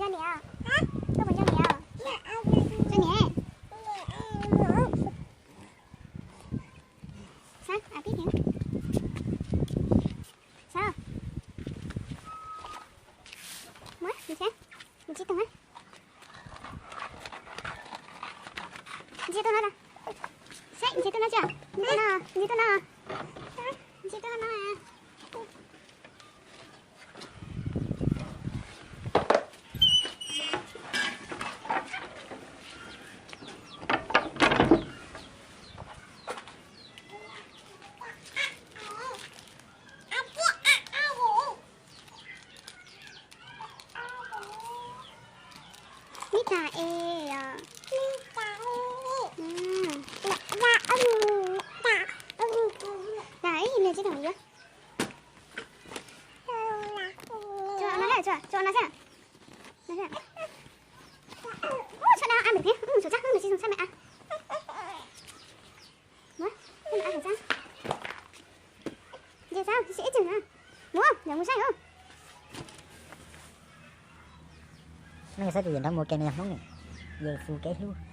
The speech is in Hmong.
Nco niam, koj puas nco niam? Nco niam. Sab, a pib niam. Sab. Muab, nrhiav, nrhiav tus na. Nrhiav tus no na. Saib, nrhiav tus no tsis? Nrhiav tus no, nrhiav tus no. Nrhiav tus no. Nib tas es os. Ib niag tsis tau yuav. Tso no thiab, tso no thiab. Tso no a, nws pheej mus tsam nws tsis zoo tshaj me a. Muab, ntsia txav tsis ib txwm na. Muab, yog mus saib os. Nej saib tus yawg nrog mus ke no yog Hmoob ne, yawg Xu Kev Hlub.